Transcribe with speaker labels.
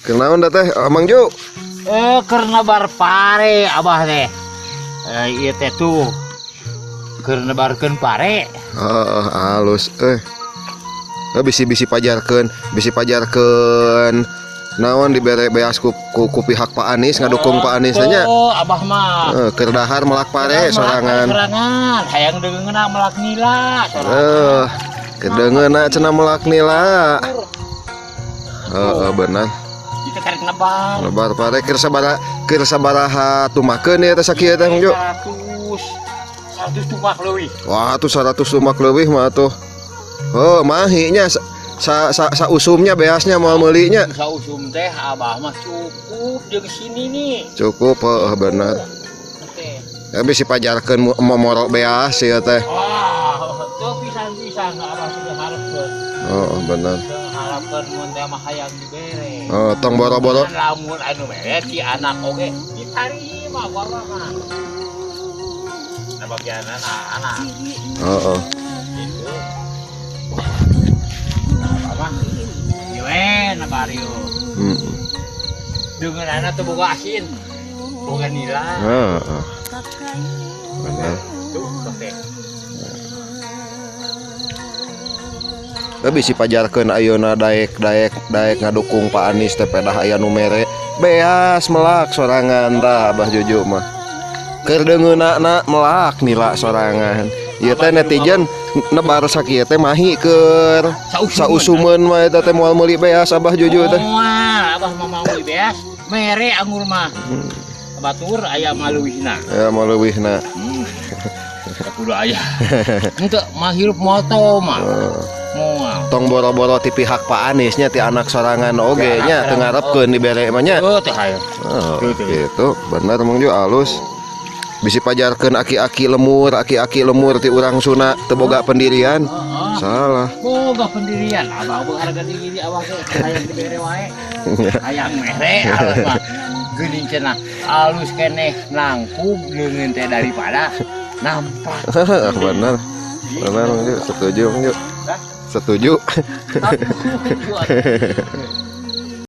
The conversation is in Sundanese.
Speaker 1: Kenaon da teh Mang Ju?
Speaker 2: Keur nebar pare abah teh. Ieu teh tuh keur nebarkeun pare.
Speaker 1: Heeh, halus eh. Bisi-bisi pajarkeun, bisi pajarkeun naon dibere beas ku, ku pihak Pak Anies ngadukung Pak Anies nya.
Speaker 2: Oh, abah mah.
Speaker 1: Keur dahar melak pare sorangan.
Speaker 2: Sorangan, hayang deungeunna melak nila sorangan.
Speaker 1: Keur deungeunna cenah melak nila. Heeh, benar.
Speaker 2: Itu karek nebar.
Speaker 1: Nebar pare keur sabaraha tumakeun ieu teh sakieu teh Mang Ju?
Speaker 2: 100 tumak leuwih.
Speaker 1: Wah, tuh 100 tumak leuwih mah tuh. Oh, mahi nya sa, sa, sa, sa usumnya beasnya moal meuli nya.
Speaker 2: Sausum teh abah mah cukup jeung sini nih.
Speaker 1: Cukup, heeh bener.
Speaker 2: Teh.
Speaker 1: Ya bisi pajarkeun momoro beas ieu teh.
Speaker 2: Wah, tuh pisan-pisan abah teh hareupeun.
Speaker 1: Oh, bener.
Speaker 2: Teu hareupeun mun teh mah hayang dibere.
Speaker 1: Oh, tong boro-boro.
Speaker 2: Lamun anu mere ti anak oge ditarima ku abah mah. Nah, bagian anak-anak.
Speaker 1: Heeh.
Speaker 2: Gitu. Nah, abah mah ieu we nebar ieu.
Speaker 1: Heeh.
Speaker 2: Deungeunana teu boga asin. Boga nila.
Speaker 1: Heeh. Bener.
Speaker 2: Tuh, teh.
Speaker 1: Tapi bisi pajarkeun ayeuna daek daek daek ngadukung Pak Anies teh pedah aya nu mere beas melak sorangan tah Abah Juju mah. Keur deungeunna melak nila sorangan. Ieu teh netizen nebar sakieu teh mahi keur sausumeun mah eta teh moal meuli beas Abah Juju teh.
Speaker 2: Moal, abah mah mau meuli beas, mere anggur mah. Batur aya maleuwihna.
Speaker 1: Ya maleuwihna.
Speaker 2: Kudu aya. Henteu mah hirup moto mah. Moal.
Speaker 1: Tong boro-boro ti pihak Pak Anies nya ti anak sorangan oge nya teu ngarepkeun dibere mah nya.
Speaker 2: Heuh teh aya.
Speaker 1: Oh, gitu. Bener Mang Ju alus. Bisi pajarkeun aki-aki lemur ti urang Sunda teu boga pendirian. Salah.
Speaker 2: Boga pendirian, abah boga harga diri abah teh hayang dibere wae. Hayang mere alus mah. Geuning cenah alus keneh nangkub leungeun teh daripada nampak.
Speaker 1: Bener. Bener Mang Ju, setuju Mang Ju. Setuju.